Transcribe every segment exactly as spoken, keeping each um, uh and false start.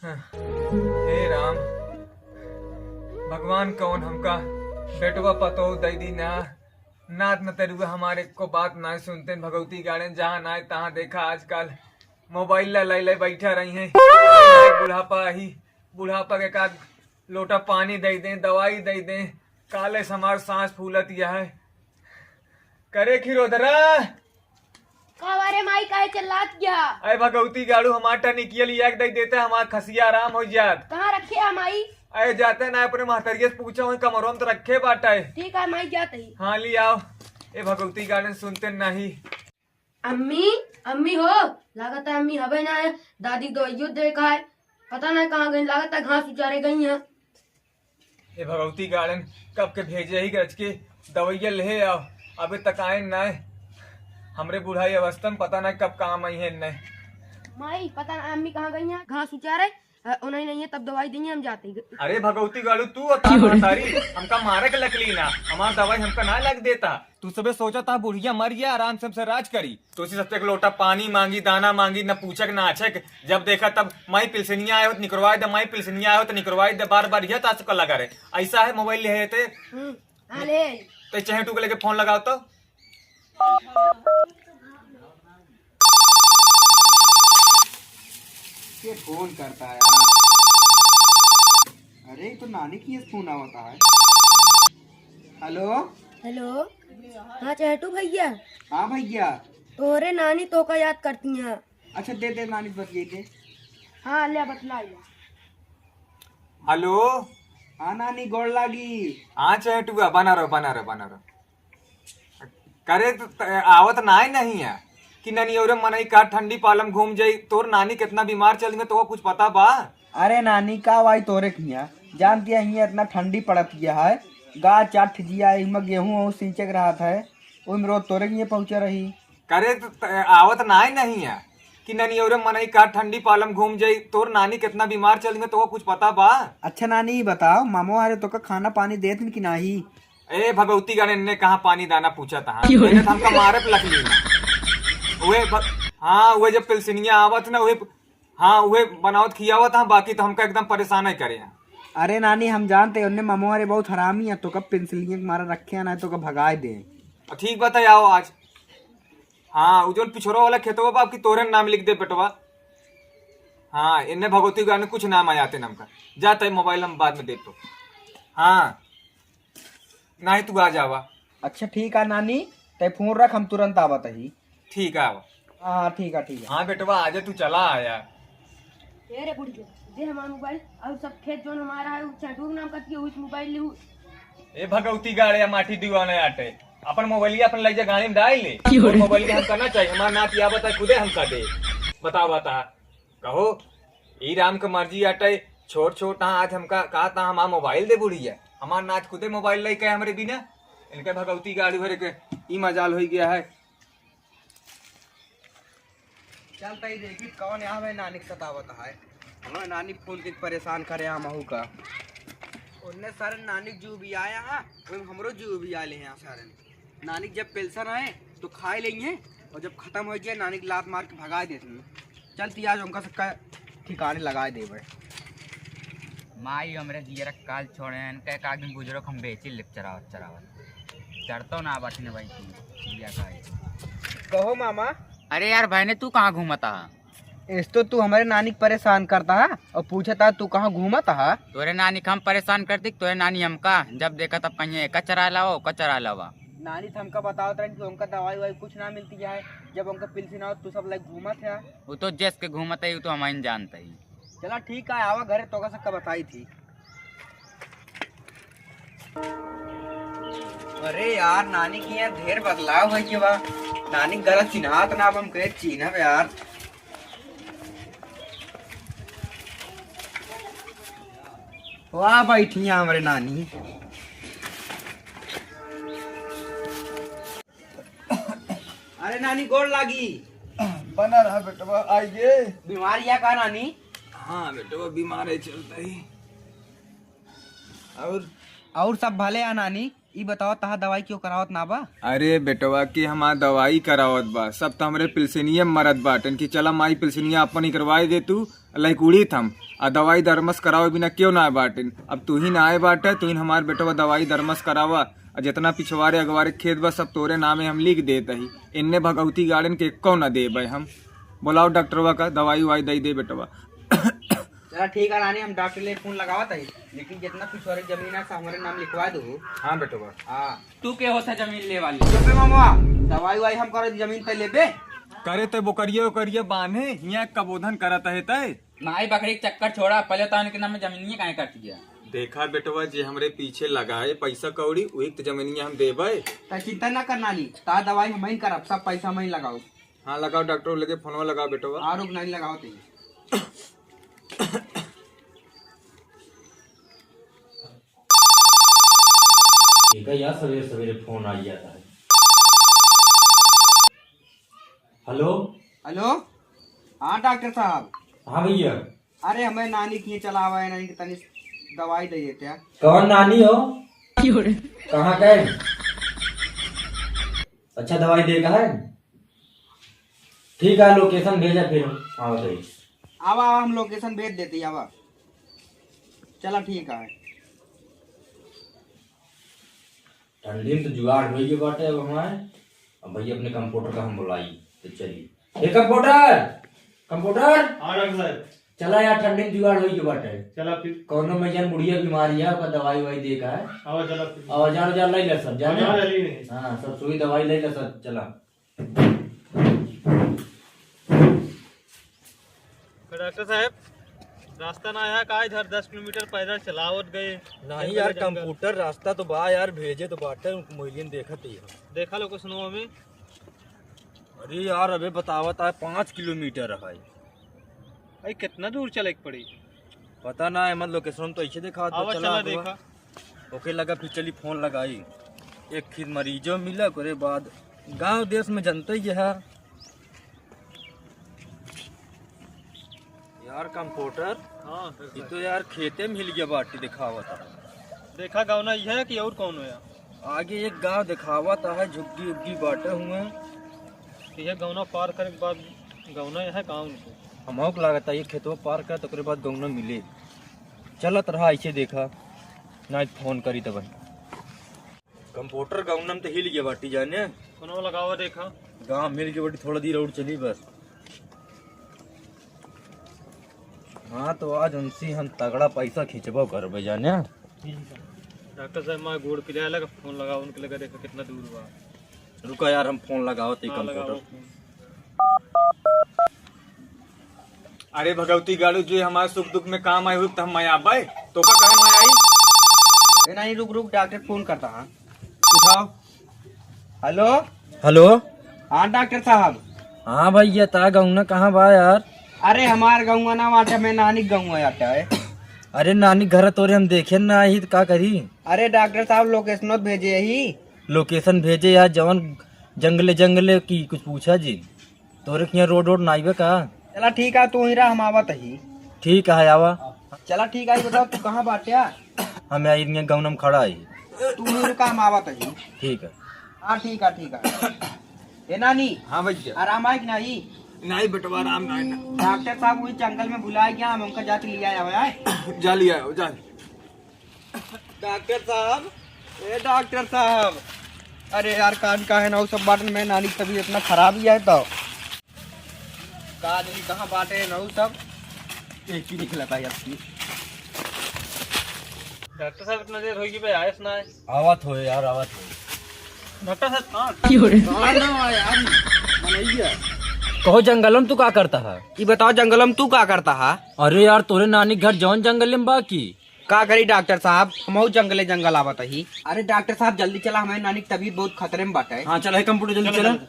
हे राम, भगवान कौन हमका बेटवा पतोह दइ दी ना। नात नतरुआ हमारे को बात ना सुनते, भगवती गाड़न जहाँ ना तहाँ देखा आजकल मोबाइल ला लइ लइ बैठा रही हैं। बुढ़ापा ही, बुढ़ापा के का लोटा पानी दइ दें, दवाई दइ दें, काले से हमार सांस फूलत यह है। करे खीरोधरा। का बारे माई काहे चिल्लात गया? अरे भगवती गाड़ू, हमार टनिकिया लिया के दइ देता, हमार खसिया आराम होइ जात। कहाँ रखे है माई? अरे जाते ना अपने महतरिया से पूछा, वहीं कमरवा में तो रखे बाटे। ठीक है माई, जात ही। हाँ, ले आओ। ए भगवती गाड़न सुनते नहीं। अम्मी, अम्मी हो, लागत है अम्मी हवे ना है, दादी दवाइयो दे का है, पता ना कहाँ गई, लागत है घास उचारे गई है। ए भगवती गाड़न, कब के भेजे ही गरज के दवैया ले आओ, अबे तक आए ना। हमरे बुढ़ाई अवस्था में पता ना कब काम आई है इन्ने। माई, पता ना अम्मी कहाँ गई हैं, घास उचारे, अ, उन्हें नहीं है, तब दवाई देंगे, हम जाते हैं। अरे भगवती गाड़ू, तू और तार महतारी हमका मारे के लकली ना, हमार दवाई हमका ना लग देता। तू सबे सोचा था बुढ़िया मर गया, आराम से हमसे राज करी। तो उसी सबसे एक लोटा पानी मांगी, दाना मांगी, न पूछक न आछक। जब देखा तब माई पिलसनिया आए हो तो निकरवाए दे, माई पिलसनिया आए हो तो निकरवाए दे, बार बार यह तासुका लगा रहे। ऐसा है मोबाइल ले है ते। हम्म, हाँ, ले आई। ते चहेटू के लेके फोन लगाओ तो। ये फोन करता है यार। अरे, ये तो नानी की फोन आवता है। हेलो। हेलो। हाँ, चहेटू भैया। हाँ भैया। तोहरे नानी तोका याद करती हैं। अच्छा, दे दे नानी, बतियाई दे। हाँ, ले बतला ले। हेलो। हाँ नानी, गोड़ लागी। हाँ चहेटुआ, बना रहो, बना रहो, बना रहो। करे त, त, आवत नाय नहीं है कि ननियौरे मनई का ठंडी पालम घूम जाई। तोर नानी कितना बीमार चल गई, तो कुछ पता बा? अरे नानी, का वाई तोरे किया, जानती है हियाँ इतना ठंडी पड़त गया है, गा चाठ जिया, इमा गेहूँ वहूँ सींचे के रहत है, ओइमे रोज तोरे किया पहुँचे रही। करे त, त, आवत नाय नहीं है कि ननियौरे मनई का ठंडी पालम घूम जाई। तोर नानी कितना बीमार चल गई, तो कुछ पता बा? अच्छा नानी, ई बताओ, मामो हरे तोका खाना पानी देत हन कि नाही? ए भगवती गाड़े, इन्ने कहाँ पानी दाना पूछा था? क्यों रे? इन्ने तो हमका मारे पे लकली ना। उहे भ-, हाँ, उहे जब पिलसिनिया आवत ना, उहे, हाँ, उहे बनावत खियावत था, बाकी तो हमका एकदम परेशान ही करे हैं। अरे नानी, हम जानते हैं, उन्ने मामो हरे बहुत हरामी है, तोका पिलसिनिया के मारा रखे हैं ना, तोका भगाए दे। ठीक बात है, आओ आज। हाँ, उ जौन पिछोरा वाला खेतवा बा, आपकी तोरे नाम लिख दे बेटवा। हाँ, इन्ने भगवती गाने कुछ नाम आ जाते नाम का। जा तय मोबाइल हम बाद में देख तो। हाँ, नाही तू आ जावा। अच्छा ठीक है नानी, तय फोन रख, हम तुरंत आवत ही। ठीक है, आवा। हाँ, हाँ, ठीक है, ठीक है। हाँ बेटवा, आजा तू, चला आया। ए रे बुढ़िया, दे हमार मोबाइल, और सब खेत जौन हमारा है, उ चंटू के नाम करती है, उस मोबाइल लिहू। ए भगवती गाड़े या माटी दीवाना आटे, अपन मोबाइलिया अपन लइजा गाड़ी में डाल ले। क्यों और रे? मोबाइलिया हमका ना चाहिए, हमार नाती आवत है खुदे हमका दे। बतावा ता, कहो, ई राम के मर्जी आटे, छोट छोट हाँ आज हमका कहा ता हमार मोबाइल दे बुढ़िया, हमार नात खुदे मोबाइल लइके हमरे बिना, इनके भगवती गाड़ी भरे के ई मजाल होई गया है। चल तई देखी कौन यहाँ में नानी के सतावत है। हमारे नानी फोन के परेशान करे हम आहू का। उनने सारे नानी के जू भी आया है, वही हमरो जू भी आले हैं सारे। नानी के जब पेंशन आए तो खाए लेंगे और जब खत्म हो जाए नानी के लात मार के भगा देते हैं। चल ती आज उनका सबका ठिकाने लगा देवे। माई हमरे जियरा काल छोड़े हैं, इनका एक आदमी गुजरो हम बेची लिप चरावत चरावत। चढ़तो ना बाटी ने भाई तू, बिया का है। कहो मामा। अरे यार भाई ने तू कहाँ घूमता है? इस तो तू हमारे नानी के परेशान करता है और पूछता है तू कहाँ घूमता है? तोरे नानी का हम परेशान करती, तोरे नानी हमका जब देखा तब कहीं एका चरा लावा, ओका चरा लावा। नानी तो हमका बतावत रहन कि उनका दवाई वाई कुछ ना मिलती है, जब उनका पिलसिन आवत तू सब लाइक घूमत है। वो तो जस के घूमत है, वो तो हम ही जानते ही। चला ठीक है, आवा घरे तोका सबका बताई थी। अरे यार, नानी के यहाँ ढेर बदलाव है कि बा। नानी गलत चिन्हात ना, अब हम कहे चिन्हब यार। वाह, बैठी हैं हमरे नानी। अरे नानी, गोड़ लागी। बना रहा बेटवा, आइए। बीमार या का नानी? हाँ बेटवा, बीमार है, चलता ही। और? और सब भले है नानी? ई बताओ, तहा दवाई क्यों करावत ना बा? अरे बेटवा, के हमार दवाई करावत बा, सब त हमरे पिलसिनिये मरत बाटन कि चला माई पिलसिनिया अपन ही करवाई दे तू, लइकुड़ी थम, आ दवाई दरमस करावे बिना क्यों ना बाटन। अब तू ही ना आए बाटे, तू ही हमार बेटवा दवाई दरमस करावा, आ जितना पिछवारे अगवारे खेत बा सब तोरे नामे हम लिख देत ही, इन्ने भगवती गार्डन के एको ना देबे हम। बोलाओ डॉक्टरवा का, दवाई उवाई दई दे बेटवा। चला ठीक है नानी, हम डॉक्टर ले फोन लगावत ही, लेकिन जितना पिछवारे जमीन है सब हमरे नाम लिखवा दो। हाँ बेटवा। हाँ। तू के होता जमीन ले वाली? चुपे मामा, दवाई वाई हम करत जमीन तय लेबे। करे तय बोकरिया ओकरिया बांधे, हियाँ कबोधन करत है तय। माई बकरी के चक्कर छोड़ा, पहले तो उनके नाम में जमीनिया काहे काट दिया? देखा बेटवा, जे हमरे पीछे लगाए पैसा कौड़ी, वही तो जमीनिया हम देबे। त चिंता ना कर नानी, ता दवाई हम ही करब, सब पैसा हम ही लगाओ। हाँ लगाओ, डॉक्टर लगे फोनवा लगाओ बेटवा। हाँ रुक नानी, लगाओ तई। ठीक है यार, सवेरे सवेरे फोन आ जाता है। हेलो। हेलो। हाँ डॉक्टर साहब। हाँ भैया। अरे हमें नानी के चला आवा है, नानी के तनी दवाई दे देते हैं। कौन नानी हो? कहाँ का है? अच्छा दवाई दे का है? ठीक है, लोकेशन भेजा फिर हम आवत है। आवा, आवा, हम लोकेशन भेज देते ही, आवा। चला ठीक है। ठंडी में तो जुगाड़ होई गए बाटे अब हमारे। अब भैया अपने कंप्यूटर का हम बुलाई तो चलिए। ए कंप्यूटर, कंप्यूटर। हाँ डॉक्टर साहब। चला यार, ठंडी में जुगाड़ होई गए बाटे। चला फिर। कौनो में जान बुढ़िया बीमारी है, ओकर दवाई ववाई दे का है। हाँ चला फिर। और जान जान ले ले सब, जान हाँ, ले ले। हाँ, सब सुई दवाई ले ले सब, चला। डॉक्टर साहब, रास्ता ना आया का इधर दस किलोमीटर पैदल चलावत गए। नहीं यार, जंगल, जंगल। कंप्यूटर रास्ता तो बा यार, भेजे तो बाटे, उनको मोबाइलियन देखत ही हम। देखा लोकेशनवा में। अरे यार, अबे बतावत है पाँच किलोमीटर है। भाई कितना दूर चले के पड़ी? पता ना है, मतलब लोकेशन तो ऐसे दिखावत है, आवा चला चला आगवा। देखा। ओके लगा, फिर चली फोन लगाई। एक खीर मरीजो मिला, ओकरे बाद गांव देश में जनते ही है। यार कंप्यूटर, हाँ, ये तो यार खेते में हिल गया बाटी दिखावत है। देखा गाँव ना यह है कि और कौन है? आगे एक गांव दिखावत है, झुग्गी उग्गी बाटे हुए। यह गौना पार करे के बाद गौना यह है गाँव उनको। हमहू के लागत है ये खेतवा पार कर, तो ओकरे बाद गौना मिले। चलत रहा ऐसे देखा, ना फोन करी तब। कंप्यूटर गौनम तो हिल गया बाटी जाने। कोनो लगावा देखा। गाँव मिल गया बाटी, थोड़ा देर और चली बस। हाँ, तो आज उनसे हम तगड़ा पैसा खींचबो करबे जाने। डॉक्टर साहब, मैं गोड़ पिराए लगा, फोन लगाओ उनके लगा, देखा कितना दूर हुआ। रुका यार, हम फोन लगाओ ते हाँ, कंप्यूटर। लगाओ फोन। अरे भगवती गाड़ू, जो हमारे सुख दुख में काम आए हुई तो हम मैं आबे, तो का कहे मैं आई? ए नहीं, रुक रुक, डॉक्टर फोन करता है। उठाओ। हेलो। हेलो। हाँ डॉक्टर साहब। हाँ भैया, ता गौना कहाँ बा यार? अरे हमार गौवा ना बाटे, मैं नानी गौवा आता है। अरे नानी घर तोरे हम देखे ना आई तो का करी? अरे डॉक्टर साहब लोकेशनो भेजे ही। लोकेशन भेजे यार, जवन जंगले जंगले की कुछ पूछा जी। तोरे के यहाँ रोड वोड नाई बे का? चला ठीक है, तू ही रहा, हम आवत ही। ठीक है, आवा। चला ठीक है, बताओ तू कहाँ बाटे? हम यहाँ इनके गौनम खड़ा ही। तू ही रुका, हम आवत ही। ठीक है। हाँ ठीक है, ठीक है। ए नानी। हाँ भैया। आराम आए कि नहीं? नहीं बेटवा, आराम नहीं ना। डॉक्टर साहब वही जंगल में भुलाए गया, हम उनका जाके लिया आवे आए। जा लिया आओ, जा। डॉक्टर साहब, ए डॉक्टर साहब, अरे यार कान का है ना, वो सब बाटन में नानी की तबीयत इतना खराब ही है तो। का आदमी कहाँ बाटे है ना वो सब, एक ही निकला था यार। डॉक्टर साहब इतना देर होगी भाई, आयस ना है। आवत हो यार, आवत हो। डॉक्टर साहब कहाँ? क्यों रे? कहाँ ना आया यार, मनैया। कहो जंगलम तू का करता है? ई बताओ जंगलम तू का करता है? अरे यार तोरे नानी घर जौन जंगल में बा की? का करी डॉक्टर साहब, हमहू जंगले जंगल आवत ही। अरे डॉक्टर साहब जल्दी चला, हमारी नानी की तबीयत बहुत खतरे में बाटे। हाँ चला, है कंप्यूटर जल्दी चला, चला। चला।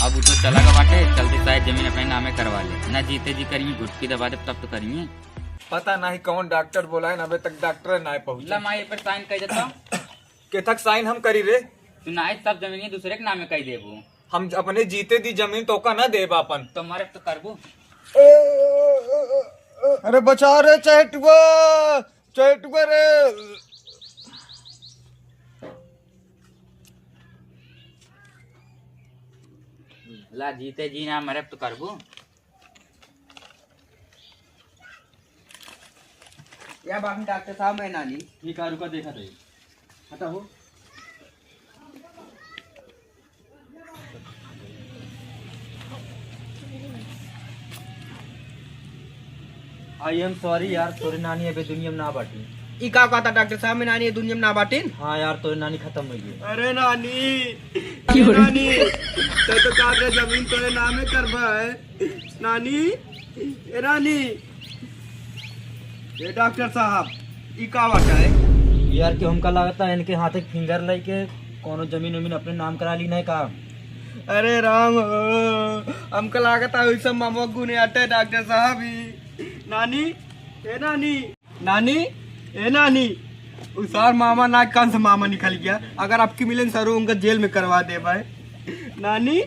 अब उ तो चला गा बाटे, जल्दी साहब जमीन अपने नामे करवा ले, ना जीते जी करिए, घुटकी दबा दे तब तो करिए। पता नहीं कौन डॉक्टर बोलाए ना, अबे तक डॉक्टर ना पहुँचे। ला माई पर साइन कर देता। केथक साइन हम करी रे? तू ना सब जमीन दूसरे के नामे कर देबू। हम अपने जीते दी जमीन तो का ना देब अपन। तो मरब तो करबू। अरे बचा रे चैटुआ, चैटुआ रे। ला जीते जी ना मरब तो करबू। या बात में डॉक्टर साहब, मैं नानी। ठीक है, रुका, देखा था। हटा हो। I am sorry यार, तोरे नानी अबे दुनिया में ना बाटी। ई का कहता डॉक्टर साहब, मैं नानी ये दुनिया में ना बाटिन? हाँ यार, तोरे नानी खत्म हो गई। अरे नानी, क्यों रे? नानी, तो तो का के जमीन तोरे नामे करबा है। नानी, ए नानी, ए डॉक्टर साहब, ई का बाटा है? यार, कि हमका लागता है इनके हाथे फिंगर लेके कोनो जमीन वमीन अपने नाम करा ली नहीं का? अरे राम हो, हमका लागता है वही सब मामा गुने आटे डॉक्टर साहब ही। नानी, ए नानी, नानी, ए नानी, उ सार मामा ना कान से मामा निकल गया। अगर आपकी मिलेन सरो उनका जेल में करवा दे भाई। नानी,